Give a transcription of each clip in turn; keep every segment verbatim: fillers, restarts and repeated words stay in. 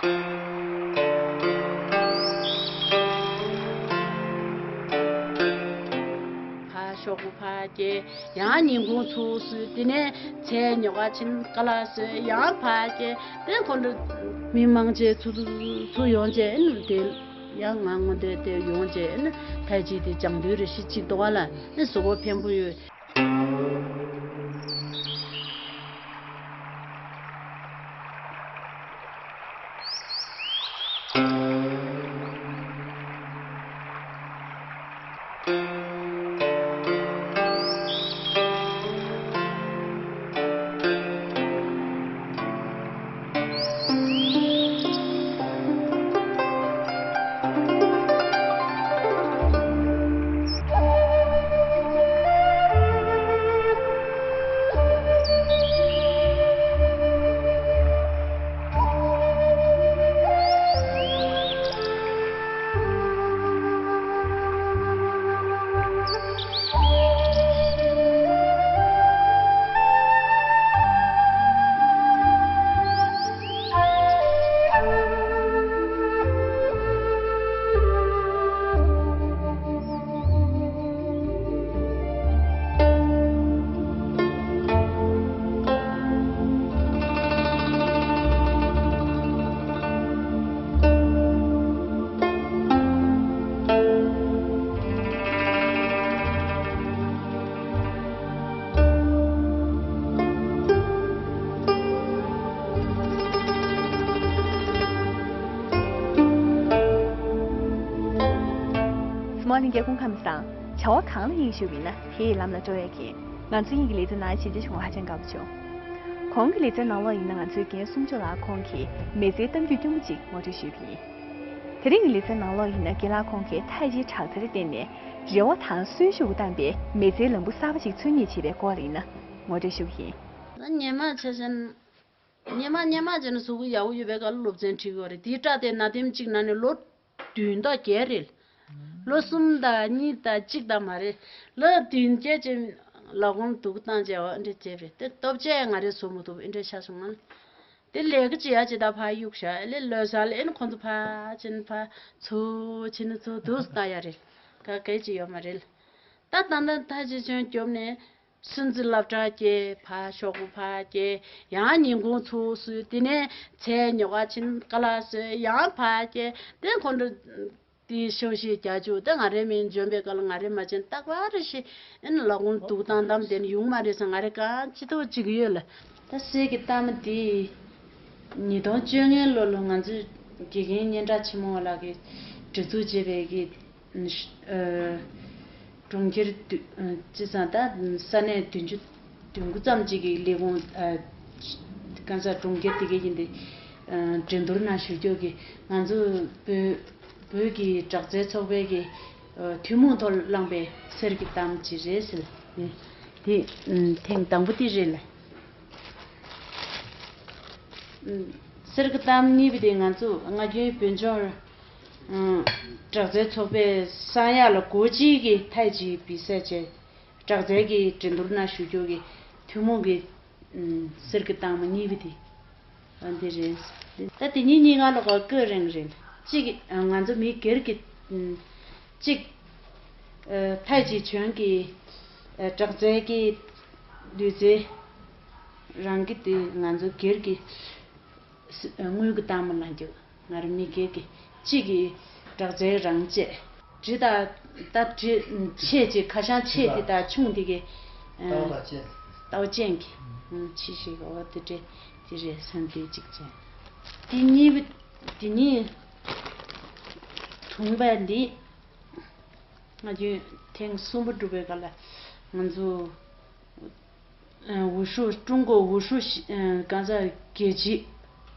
ཕར་ཤོག་བུ་ཕར་སྐྱེལ། ཡང་ཉིན་གུང་ཚུར་བཟོས། དེ་ནས་ཚལ་ཉོ་ག་ཕྱིན། ཁ་ལག་བཟོས། ཡང་ཕར་སྐྱེལ། དེ་ཁོང་ཚོ་མི་མང་ཆེ་ཚུར་ཚུར་ཚུར་ཡོང་བྱས་ནས། དེ་ཡང་ང་དངོས་དེ་དེ་ཡོང་བྱས་ནས། ཐའི་ཅི་དེ་སྦྱང་དུས་རེ་བཞིན་གཅིག་འདུག་ག་ལ། ཨེ་གཟུགས་པོ་ཕན་པོ་ཡོད། སྨོན་ལམ་རྒྱལ་ཁོང་ཁམས་བཟང་། བྱ་བ་གང་ལ་དབྱིངས་ཞུགས་ཡིན་ན་དེ་ཡི་ལམ་ལ་འགྲོ་ཡས་མཁན། ང་ཚོ་གཉིས་ཀྱི་ལེ་ཚན་ནང་ཞལ་མཇལ་བྱུང་བ་ཧ་ཅང་དགའ་པོ་བྱུང་། གོང་གི་ལེ་ཚན་ནང་ལོགས་ཡིན་ན། ང་ཚོའི་རྒན་གསུང་ཆོས་ལགས་ཁོང་གིས་མི་ཚེའི་གཏམ་རྒྱུད་སྐྱོ་པོ་ཅིག་ངོ་སྤྲོད་ཞུས་པ་ཡིན། དེ་རིང་གི་ལེ་ཚན་ནང་ལོགས་ཡིན་ན། རྒན་ལགས་ཁོང་གིས་ཐའི་ཅིའི་དྲག་རྩལ་ལ་བརྟེན་ནས་རེ་བ་དང་གསོན་ཤུགས་བཏང་པའི་མི་ཚེའི་ལམ་བུ་གསར་པ་ཅིག་འཚོལ་སྙེག་བྱེད་པའི་སྐོར་ལ་ཡིན་ན་ངོ་སྤྲོད་ཞུ་གི་ཡིན། ད་སྔོན་མ་ཆ་བཞག་ན། སྔོན་མ་སྔོན་མ་བྱས་ན་གཟུགས་པོ་ཡག་པོ་ཡོད་པའི་སྐབས་ལ་སློབ་ཚན་ཁྲིད་ཀྱི་ཡོད་རེད། དེའི་སྐྲག་དེ་ན་དེམ་གཅིག་ན་ནས་ལོ་བདུན་དང་བརྒྱད་རེད། ལོ་གསུམ་དང་གཉིས་དང་གཅིག་དང་མ་རེད། ལོ་བདུན་བརྒྱད་ཅིག་ལག་ཁོང་སྡུག་བཏང་བྱས་པ་འདྲ་བྱས་པ་རེད། དེ་སྟོབས་ཆེ་ང་རེ་བཟོ་མི་ཐུབ་འདྲ་ཆགས་སོང་ང་། དེ་ལས་ཀ་བྱེད་ཡ་ཅིག་ད་ཕར་གཡུག་བཞག་ལས། ལོ་གསར་ལ་ཨེ་ནི་ཁོང་ཚོ་ཕར་ཕྱིན་ཕར་ཚུར་ཕྱིན་ཚུར་འདུག་སེ་ལྟ་ཡ་རེད། ག་གེ་ཅིག་ཡོད་མ་རེད། ད་ད་ལྟ་ཐའི་ཅི་ཆོས་རྒྱོབ་ནས། སུན་ཙི་སློབ་གྲྭ་སྐྱེལ། ཕར་ཤོག་བུ་ཕར་སྐྱེལ། ཡང་ཉིན་གུང་ཚུར་བཟོས། དེ་ནས་ཚལ་ཉོ་ག་ཕྱིན། ཁ་ལག་བཟོས། ཡང་ཕར་སྐྱེལ། དེ་ཁོང་ཚོ་དེའི་ཤོག་ཤེས་རྒྱག་རྒྱུ། དེ་ང་རའི་མིང་འཇོན་པའི་སྐབས་ལ་ང་རེ་མ་བྱན་རྟག་པར་རེ་ཞིག་ཨེ་ནི་ལག་ཁོང་སྡུག་བཏང་བཏང་དེ་ནི་ཡོང་མ་རེད་ཟེར། ང་རེ་གང་ཅི་ཐུབ་བྱེད་ཀྱི་ཡོད་ལ། ད་གསེར་གྱི་རྟགས་མ་དེ་ཉིས་སྟོང་བཅོ་ལྔ་ལོ་ལ་ང་ཚོའི་དགེ་རྒན་སྙན་གྲགས་ཆེན་མོ་ལགས་ཀྱིས་སྒྲིག་འཛུགས་བྱས་པའི་གི་ཨ་གྲོང་ཁྱེར་བདུན་ཨ་བྱས་ཙང་ད་ས་གནས་བདུན་ཅུ་དོན་དགུ་ཙམ་ཅིག་གི་ལས་ཁུངས། ཨ་གང་ཟག་གྲོང་ཁྱེར་དེ་གའི་ཡིན་ཏེ། ཨ་འགྲན་བསྡུར་ནང་ཞུགས་རྒྱུ་གི་ང་ཚོ་བོད་བོད་ཀྱི་དྲག་རྩལ་ཚོགས་པའི་གི་ཨ་ཐུན་མོང་ཐོག་བླངས་པའི་གསེར་གྱི་གཏམ་ཅིག་རེད་ཟེར། དེ་ཨ་ཐེངས་དང་པོ་དེ་རེད་ལ། ཨ་གསེར་གྱི་གཏམ་གཉིས་པ་དེ་ང་ཚོ་སྔ་རྒྱུན་བོད་ལྗོངས་ཨ་དྲག་རྩལ་ཚོགས་པའི་གསང་ཡག་ལ་སྒོ་དབྱེ་གི་ཐའི་ཅི་བི་སེ་བྱས། དྲག་རྩལ་གྱི་འགྲན་བསྡུར་ནང་ཞུགས་རྒྱུ་གི་ཐུན་མོང་གི་ཨ་གསེར་གྱི་རྟགས་མ་གཉིས་པ་དེ་ཨ་འདི་རེད། ད་དེ་གཉིས་གཉིས་ཀ་ལ་གོ་སྐབས་རིང་རིང་གཅིག་ཨ་ང་ཚོ་མི་སྒེར་གྱི་ཨ་གཅིག་ཨ་ཐའི་ཅི་ཆོན་གྱི་ཨ་དྲག་རྩལ་གྱི་ལུས་རྩལ་རང་གི་དེ་ང་ཚོ་སྒེར་གྱི་ཨ་དངུལ་གྱི་རྟགས་མ་ལེན་རྒྱུ། ང་རང་མི་སྒེར་གྱི་གཅིག་གི་དྲག་རྩལ་རང་བཅས། གྲི་དང་ད་གྲི་ཆེ་ཅིག་ཁ་བྱང་ཆེ་དེ་དང་ཆུང་དེ་གི་ཏའོ་དང་ཅན། ཏའོ་ཅན་གྱི་ཨང་ཆེ་ཞིག་འོ་དེ་འདྲ་དེ་རེད་བསམ་དུས་གཅིག་ཅན། དེ་གཉིས་པ་དེ་གཉིས་དུང་པ་འདི་ང་ཚོས་ཐེངས་གསུམ་པ་སྒྲུབ་པའི་སྐབས་ལ་ང་ཚོ། ཨ་ཝུ་ཤུ། ཀྲུང་གོ་ཝུ་ཤུ་ཨ་གང་ཟག་རྒྱལ་སྤྱི་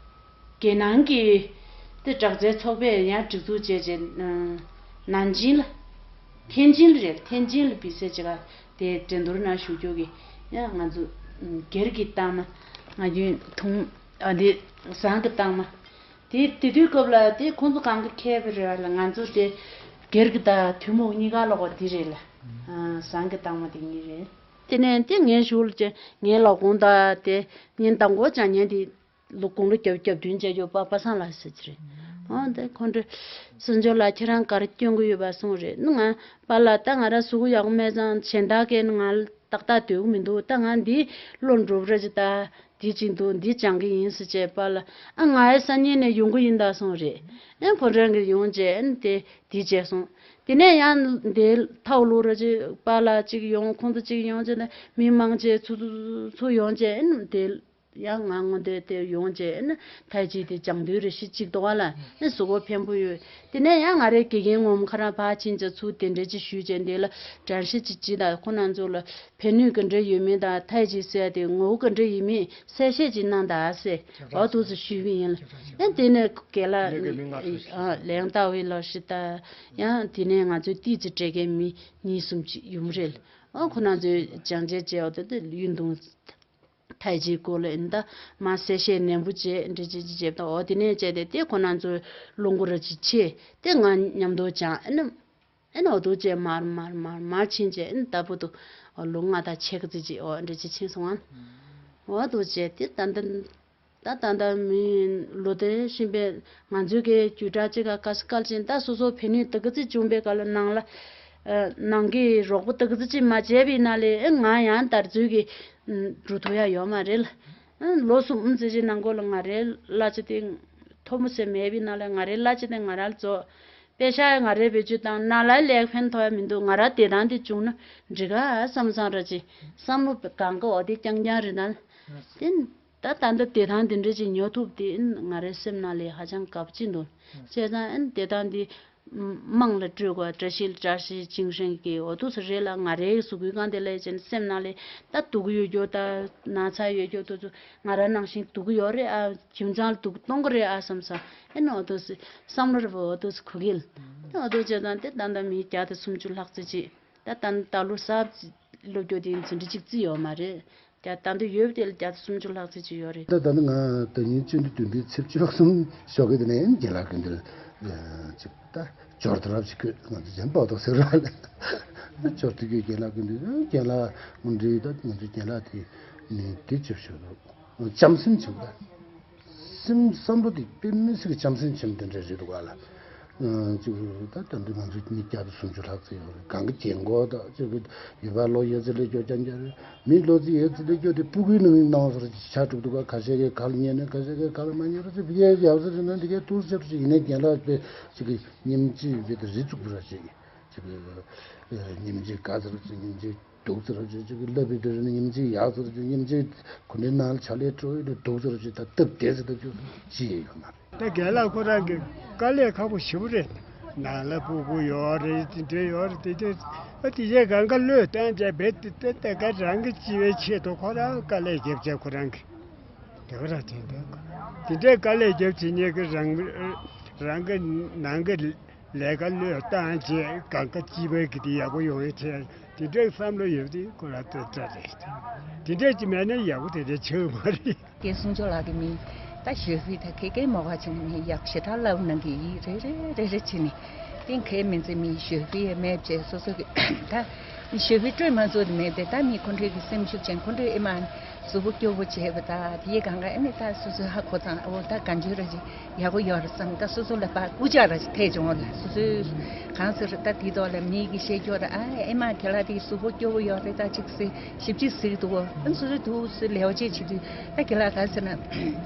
རྒྱལ་ནང་གི་དེ་དྲག་རྩལ་ཚོགས་པས་ཡང་སྒྲིག་འཛུགས་བྱས་རྗེས། ཨ་ནན་ཅིང་ལ། ཐེན་ཅིན་ལ་རེད། ཐེན་ཅིན་ལ་བི་སེ་བྱེད་ག་དེ་འགྲན་བསྡུར་ནང་ཞུགས་རྒྱུ་གི་ཡང་ང་ཚོ་ཨ་སྒེར་གྱི་རྟགས་མ། ང་ཚོའི་དུང་ཨ་དེ་ཟངས་ཀྱི་རྟགས་མ། དེ་དེ་དུས་སྐབས་ལ་དེ་ཁོང་ཚོ་གང་ག་མཁས་པ་རེད་བ་ལ། ང་ཚོ་དེ་སྒེར་གྱི་དང་ཐུན་མོང་གཉིས་ཀ་ལོག་པ་འདི་རེད་ལ། ཨ་ཟངས་ཀྱི་རྟགས་མ་དེ་གཉིས་རེད། དེ་ནས་དེ་ངའི་གཞུག་ལ་ཅན་ངའི་ལག་ཁོང་དང་དེ་ཉིན་དང་པོ་སྦྱང་མཁན་དེ་ ལོ་དགུང་ལོ་བརྒྱད་ཅུ་གྱ་བདུན་བྱས་ཡོད་པ་པ་སངས་ལགས་ཟེར་གྱི་རེད། འོ་དེ་ཁོང་ཁྲོས་སུན་ཇོ་ལགས་ཁྱེད་རང་ག་རེ་སྐྱོན་གྱི་ཡོད་པ་གསུངས་རེད། ནི་ང་པཱ་ལགས་ད་ང་རང་གཟུགས་པོ་ཡག་པོ་མེད་ཙང་གཞན་དག་གིས་ནི་ང་ཏག་ཏག་སྡོད་ཀྱི་མི་འདུག་ད་ང་འདི་བློ་འགྲོ་ར་ཅིག་ད་འདི་གཅིག་འདུག་འདི་སྦྱང་གི་ཡིན་ཟེར་བྱས་པཱ་ལགས་ཨ་ང་ཨེ་སང་ཉིན་ནས་ཡོང་གི་ཡིན་ད་གསུངས་རེད། ཨེ་ཁོ་རང་གིས་ཡོང་བྱས་ཨེ་དེ་འདི་བྱས་སོང་། དེ་ནས་ཡང་དེ་ཐའོ་ལུ་ར་ཅིག་པཱ་ལགས་གཅིག་ཡོང་ཁོང་ཚོ་གཅིག་ཡོང་བྱས་ནས་མི་མང་ཆེ་ཚུར་ཚུར་ཚུར་ཡོང་བྱས་ཨེ་དེ། ཡང་ང་སྔོན་དེ་དེར་ཡོང་བྱས་ཨེ་ན་ཐའི་ཅི་དེ་སྦྱང་དུས་རེ་ཞིག་ཅིག་འདུག་བ་ལ་ཨེ་གཟུགས་པོ་ཕན་པོ་ཡོད། དེ་ནས་ཡང་ང་རའི་དགེ་རྒན་ངོ་མ་ཁ་རང་ཕར་ཕྱིན་བྱས་ཚུར་དེ་འདྲས་ཅིག་ཞུས་བྱས་འདི་ལ་དྲན་ཤེས་ཅིག་ཅིག་དང་ཁོ་རང་ཚོ་ལ་ཕན་ནུས་ག་འདྲས་ཡོད་མེད་དང་ཐའི་ཅི་ཟེར་དེ་ངོ་བོ་ག་འདྲས་ཡིན་མིན་གསལ་བཤད་ཅིག་གནང་དང་ཟེར་འོ་འདུག་སེ་ཞུས་པ་ཡིན་ལ་ཨེ་དེ་ནས་རྒན་ལགས་ལེང་ཏཱ་ཝེ་ལགས་ཤིག་དང་ཡང་དེ་ནས་ང་ཚོའི་ཏི་ཙི་སྤྲད་མཁན་མི་གཉིས་གསུམ་ཅིག་ཡོང་རེད། ཨོ་ཁོ་རང་ཚོའི་སྦྱང་བྱས་བྱས་འོ་དེ་དེ་ཡུན་དུ། ཐའི་ཅིའི་སྐོར་ལ་ཡིན་ད་མ་གསལ་བཤད་ནན་པོ་བྱས་འདྲི་ཅི་ཅི་བྱས་ད་འོ་དེ་ནས་བྱས་ཏེ་དེ་ཁོ་ན་ཚོའི་བློ་འགུ་ར་ཅི་ཆེ་དེ་ང་མཉམ་དུ་སྦྱང་ཨེ་ནམ་ཨེ་ན་འོ་དུ་བྱས་མར་མར་མར་མར་ཕྱིན་བྱས་ཨེ་ན་ད་བུ་དུ་ལོ་ལྔ་དང་ཕྱེད་ཀ་ཙི་ཅི་འོ་འདྲི་ཅི་ཕྱིན་སོང་ཨ། འོ་དུ་བྱས་དེ་ད་ད་ད་ད་མི་ལོ་དེ་བཞིན་པའི་ང་ཚོའི་གི་རྒྱུད་གྲྭ་གཅིག་ག་ཀ་སི་བཀལ་ཅིང་ད་སོ་སོ་ཕན་ནུས་ད་ག་ཚི་བྱུང་པའི་སྐབས་ལ་ནང་ལ། ནང་གི་རོགས་པ་ད་ག་ཚི་ཅིག་མ་བྱས་པའི་ནང་ལས་ཨེ་ང་ཡང་དར་ཚུལ་གི་འགྲོ་ཐུབ་ཡ་ཡོད་མ་རེད་ལ། ལོ་གསུམ་ཙི་ཅིག་ནང་སྐོར་ལ་ང་རའི་གླ་ཆ་དེ་མཐོ་མོ་ཟེར་མེད་པའི་ནང་ལ་ང་རའི་གླ་ཆ་དེ་ང་རང་ལ་རྫོགས། པེ་ཤག་ང་རའི་བེད་སྤྱོད་བཏང་ནང་ལ་ལས་ཕན་ཐོགས་ཡ་མི་འདུག་ང་རང་བདེ་ཐང་དེ་བྱུང་ན་འགྲིག་ག་བསམ་བསམ་ར་ཅིག་བསམ་བློ་གང་ག་འོ་དེ་རྐྱང་རྐྱང་རེད་ན། དེ། ད་ད་ལྟ་བདེ་ཐང་འདི་འདྲ་ཅིག་ཉོ་ཐུབ་དེ་ང་རའི་སེམས་ནང་ལ་ཧ་ཅང་དགའ་པོ་ཅིག་འདུག་བྱས་ཙང་ཨ་ནི་བདེ་ཐང་འདི་དམངས་ལ་སྤྲོད་དགོས་བཀྲ་ཤིས་བཀྲ་ཤིས་ཅིན་ཧྲེང་གི་འོ་དུ་ས་རེད་ལ་ང་རའི་གཟུགས་པོའི་སྒང་དེ་ལ་ཡ་བྱས་ནས་སེམས་ནང་ལ་ད་སྡུག་གི་ཡོད་རྒྱུ་ད་ན་ཚ་ཡོད་རྒྱུ་དུ་ཚོ་ང་རང་ནང་བཞིན་སྡུག་གི་ཡོད་རེད་ཨ་ཁྱིམ་ཚང་ལ་སྡུག་གཏོང་གི་རེད་ཨ་བསམ་སོང་ཨ་ནི་འོ་དུ་ས་བསམ་བློ་རེ་བ་འོ་དུ་ས་གོ་གི་ལ་ཨ་འོ་དུ་བྱས་ཙང་དེ་ད་ལྟ་མི་བརྒྱ་དང་སུམ་ཅུ་ལྷག་ཙམ་ཅིག་ད་ད་ད་ལོ་གསར་སློབ་སྦྱོང་དེ་འཛིན་གྲྭ་གཅིག་རྩིས་ཡོད་མ་རེད། ད་ད་འདི་ཡོད་པ་དེ་ལ་བརྒྱ་དང་སུམ་ཅུ་ལྷག་ཙམ་ཅིག་ཡོད་རེད། ད་ད་ནི་ང་ད་ཉིན་བཅུ་བདུན་བདུན་པའི་ཚེས་བཅུ་གསུམ་ཞོགས་ཀས་དེ་ནས་རྒན་ལགས་ཀྱི་འདིར་ཅིག་ད་འབྱོར་ཐོ་རབ་ཅིག་བསྐུར་ང་ཚོ་གཞན་པ་ཏོག་ཟེར་བ་ལ་འབྱོར་ཐོ་བསྐུར་རྒན་ལགས་ཀྱི་འདིར་རྒན་ལགས་ངོ་འདྲི་ད་ང་ཚོ་རྒན་ལགས་དེ་ནི་དེ་ཅིབ་ཞུ་རོགས་བྱམས་སེམས་ཆེན་པོ་ད། སེམས་བསམ་བློ་དེ་དཔེ་མི་སྲིད་ཀྱི་བྱམས་སེམས་ཆེན་པོ་དེ་འདྲ་རེད་འདུག་ག་ལ། ཅིག་ད་ལྟ་འདི་ང་ཚོ་མི་བརྒྱ་དང་སུམ་ཅུ་ལྷག་ཙམ་ཡོད་རེད་གང་གི་རྒན་གོག་དང་ཅིག་ཡུལ་པ་ལོ་ཡོད་ཚད་ལས་སྐྱོ་རྐྱང་རྐྱང་རེད་མི་ལོ་ཚད་ཡོད་ཚད་ལས་སྐྱོ་དེ་སྤུ་གུའི་ནང་ནང་སོར་ཆགས་གྲུབ་འདུག་ག་ཁ་ཤས་ཀྱིས་ག་ལ་ཉན་ནས་ཁ་ཤས་ཀྱིས་ག་ལ་མ་ཉན་རེད་ཚེ་ཕི་ཡས་ཡག་ཚད་རེད་ན་འདི་གའི་ཏུར་ཆབ་ཅིག་ཡིན་ནའི་རྒན་ལགས་དཔེ་ཅིག་གི་སྙིང་རྗེ་ཡོད་པའི་དེ་རི་ཚུགས་པོ་ར་ཅིག་གི་ཅིག་གི་སྙིང་རྗེ་དགའ་ཚར་ཅིག་སྙིང་རྗེ། སྡུག་ཙམ་རེ་བྱེད་ཅིག་གི་བསླབ་པའི་དུས་ནི་སྙིང་རྗེ་ཡག་ཙམ་རེ་བྱེད་སྙིང་རྗེ་ཁོ་ནའི་ནང་ལ་ཕྱག་ལས་སྤྲོ་ཡི་ལས་སྡུག་ཙམ་རེ་བྱེད་ད་སྟབས་བདེ་ཙམ་སྟབས་བཅུ་ཙམ་ཅི་ཡང་ཡོད་མ་རེད། ད་རྒན་ལགས་ཁོ་རང་གི་དཀའ་ལས་ཁག་པོ་ཞེ་པོ་རེད། ནང་ལ་སྤུ་གུ་ཡོད་རེད་དེ་འདྲ་ཡོད་རེད་དེ་དེ་ཨ་དེ་ཡས་གང་ག་བློས་བཏང་བྱས་བེད་དེ་ད་ད་ག་རང་གི་སྤྱི་བའི་ཆེད་དུ་ཁོ་རང་དཀའ་ལས་རྒྱབ་བྱས་ཁོ་རང་གི་དེ་ག་རང་དེ་འདྲ་དེ་འདྲའི་དཀའ་ལས་རྒྱབ་བྱེད་མཁན་གི་རང་རང་གི་ནང་གི་ལས་ཀ་བློས་བཏང་བྱས་གང་ག་སྤྱི་པའི་གི་དེ་ཡག་པོ་ཡོང་ཡ་བྱས་དེ་འདྲའི་བསམ་བློ་ཡོད་དེ་ཁོ་རང་ཏོག་ཙམ་རེད། དེ་འདྲས་ཀྱི་མེད་ན་ཡག་པོ་དེ་འདྲས་ཆགས་མ་རེད། རྒན་གསུང་ཆོས་ལགས་ཀྱི་མི་ད་ཞོ་ཧྥི་ད་ཁེ་ཀེ་མོ་ག་ཆེ་ནི་མི་ཡག་ཞེ་དྲག་ལབ་གནང་གི་ཡིན་རེ་རེ་རེ་རེ་བྱས་ནས་དེ་ཁེ་མིན་ཚེ་མི་ཞོ་ཧྥི་ཡ་མེད་བྱས་སོ་སོ་གི་ད་ཞོ་ཧྥི་སྤྲོད་མ་ཚོ་དེ་མེད་དེ་ད་མི་ཁོ་འདྲས་ཀྱི་སེམས་ཤུགས་ཅན་ཁོ་འདྲས་ཨེ་མ། གཟུགས་པོ་སྐྱོ་བོ་བྱས་པ་དང་དེའི་སྒང་ག་ཨ་ནི་ད་སོ་སོའི་ཧ་གོ་ཙང་ཨོ་ད་གང་བྱོས་ར་ཅིག་ཡག་པོ་ཡོད་རེད་བསམ་ད་སོ་སོ་ལ་ཕར་སྐུལ་ལྕག་ར་ཅིག་ཐེབས་བྱུང་བ་ལ་སོ་སོའི་གང་ཟེར་ད་དེའི་ཐོག་ལ་མིག་གིས་བཤད་རྒྱུ་ར་ཨ་ཨེ་མ་ཁྱེད་ལ་དེ་གཟུགས་པོ་སྐྱོ་བོ་ཡོད་རེད་ད་ཅིག་ཟེར་ཞིབ་ཅིག་ཟེར་གི་འདུག་གོ་ཨ་ནི་སོ་སོའི་འདུག་སེ་ལེའོ་ཅིག་བྱེད་དུས་ད་ཁྱེད་ལ་ག་ཟེར་ན་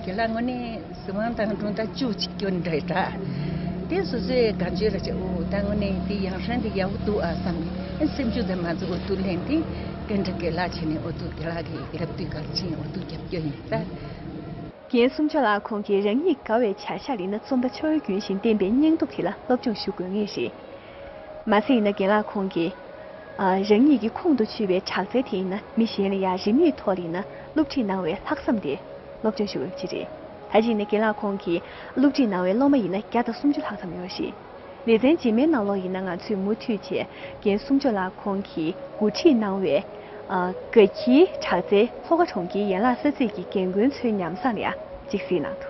ཁྱེད་ལ་དངོས་གནས། གཟི་དབང་དང་སྒྲུང་ད་བཅུ་གཅིག་སྐྱོན་འདྲ་ཡི་དྲ། དེ་སོ་སོའི་དགའ་མཇུག་ར་ཅིག་ཨོ་ད་དངོས་གནས་དེ་ཡང་ཧྲན་དེ་ཡག་པོ་འདུག་ཨ་བསམ་ནས་སེམས་ཤུགས་དེ་མ་འཛུགས་འོ་དུ་ལེན་དེ་ཀན་ཏྲ་དགེ་ལགས་བྱས་ནས་འོ་དུ་དགེ་ལགས་ཀྱི་རབ་དུས་གར་ཕྱིན་འོ་དུ་རྒྱབ་སྐྱོ་ཡིན་ད། རྒན་གསུང་ཆོས་ལགས་ཁོང་གིས་རང་ཉིད་དགའ་བའི་བྱ་བཞག་ཡིན་ན་རྩོམ་པ་ཆོས་རྒྱུན་བཞིན་བསྟན་པའི་སྙིང་སྟོབས་དེ་ལ་སློབ་སྦྱོང་ཞུ་དགོས་ངེས་རེད། མ་ཟད་ཡིན་ན་རྒན་ལགས་ཁོང་གིས། ཨ། རང་ཉིད་ཀྱི་ཁོང་དུ་ཆུད་པའི་དྲག་རྩལ་དེ་ཡིན་ན་མི་གཞན་ལ་ཡང་རིན་མེད་ཐོག་ལ་ཡིན་ན་སློབ་ཁྲིད་གནང་བའི་ལྷག་བསམ་དེ་སློབ་སྦྱོང་ཞུ་འོས་ཅི་རེད། ད་ཅི་ཡིན་ན་རྒན་ལགས་ཁོང་གིས་སློབ་ཁྲིད་གནང་བའི་སློབ་མ་ཡིན་ན་བརྒྱ་དང་སུམ་ཅུ་ལྷག་ཙམ་ཡོད་ཞིང་། ལེ་ཚན་རྗེས་མའི་ནང་ལོགས་ཡིན་ན་ང་ཚོས་མུ་མཐུད་བྱས་རྒན་གསུང་ཆོས་ལགས་ཁོང་གིས་འགོ་ཁྲིད་གནང་བའི་ཨ། དགའ་འཁྱིལ་དྲག་རྩལ་ལྷོ་ཁ་གྲོང་ཁྱེར་ཡན་ལག་ས་ཚིགས་ཀྱི་རྒན་རྒོན་ཚོའི་ཉམས་བཟང་ལ་ཡང་གཅིག་གཟིགས་གནང་འདུག